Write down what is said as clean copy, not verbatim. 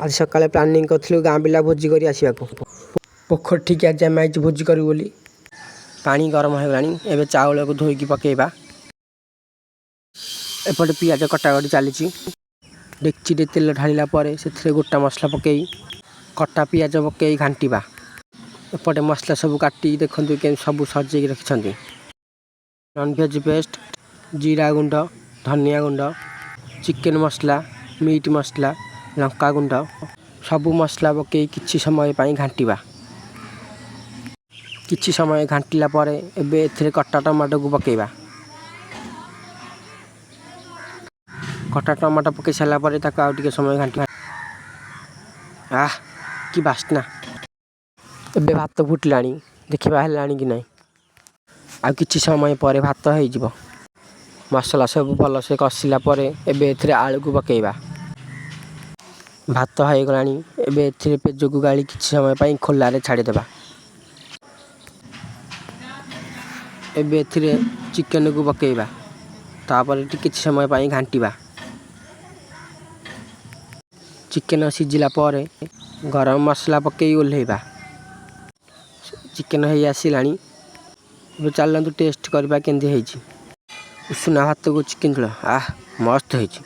ଆଜି ସକାଳେ ପ୍ଲାନିଂ କରିଥିଲୁ ଗାଁ ପିଲା ଭୋଜି କରି ଆସିବାକୁ। ପୋଖରୀ ଠିକି ଆଜି ଆମେ ଆଇଛୁ ଭୋଜି କରିବୁ ବୋଲି। ପାଣି ଗରମ ହେଇଗଲାଣି, ଏବେ ଚାଉଳକୁ ଧୋଇକି ପକାଇବା। ଏପଟେ ପିଆଜ କଟାକଟି ଚାଲିଛି। ଡେକ୍ଚିରେ ତେଲ ଢାଳିଲା ପରେ ସେଥିରେ ଗୋଟା ମସଲା ପକାଇ, କଟା ପିଆଜ ପକାଇ ଘାଣ୍ଟିବା। ଏପଟେ ମସଲା ସବୁ କାଟି ଦେଖନ୍ତୁ କେମିତି ସବୁ ସଜେଇକି ରଖିଛନ୍ତି। ନନଭେଜ୍ ପେଷ୍ଟ, ଜିରା ଗୁଣ୍ଡ, ଧନିଆ ଗୁଣ୍ଡ, ଚିକେନ୍ ମସଲା, ମିଟ୍ ମସଲା, ଲଙ୍କା ଗୁଣ୍ଡ, ସବୁ ମସଲା ପକାଇ କିଛି ସମୟ ପାଇଁ ଘାଣ୍ଟିବା। କିଛି ସମୟ ଘାଣ୍ଟିଲା ପରେ ଏବେ ଏଥିରେ କଟା ଟମାଟୋକୁ ପକାଇବା। କଟା ଟମାଟୋ ପକାଇ ସାରିଲା ପରେ ତାକୁ ଆଉ ଟିକେ ସମୟ ଘାଣ୍ଟିବା। ଆଃ, କି ବାସ୍ନା! ଏବେ ଭାତ ଫୁଟିଲାଣି, ଦେଖିବା ହେଲାଣି କି ନାହିଁ। ଆଉ କିଛି ସମୟ ପରେ ଭାତ ହେଇଯିବ। ମସଲା ସବୁ ଭଲସେ କଷିଲା ପରେ ଏବେ ଏଥିରେ ଆଳୁକୁ ପକାଇବା। ଭାତ ହେଇଗଲାଣି, ଏବେ ଏଥିରେ ପେଜକୁ ଗାଳି କିଛି ସମୟ ପାଇଁ ଖୋଲାରେ ଛାଡ଼ିଦେବା। ଏବେ ଏଥିରେ ଚିକେନକୁ ପକାଇବା, ତାପରେ କିଛି ସମୟ ପାଇଁ ଘାଣ୍ଟିବା। ଚିକେନ ସିଝିଲା ପରେ ଗରମ ମସଲା ପକାଇ ଓହ୍ଲାଇବା। ଚିକେନ ହେଇ ଆସିଲାଣି, ଏବେ ଚାଲନ୍ତୁ ଟେଷ୍ଟ କରିବା କେମିତି ହେଇଛି। ଉଷୁନା ଭାତକୁ ଚିକେନ ଝୋଳ, ଆଃ, ମସ୍ତ ହେଇଛି।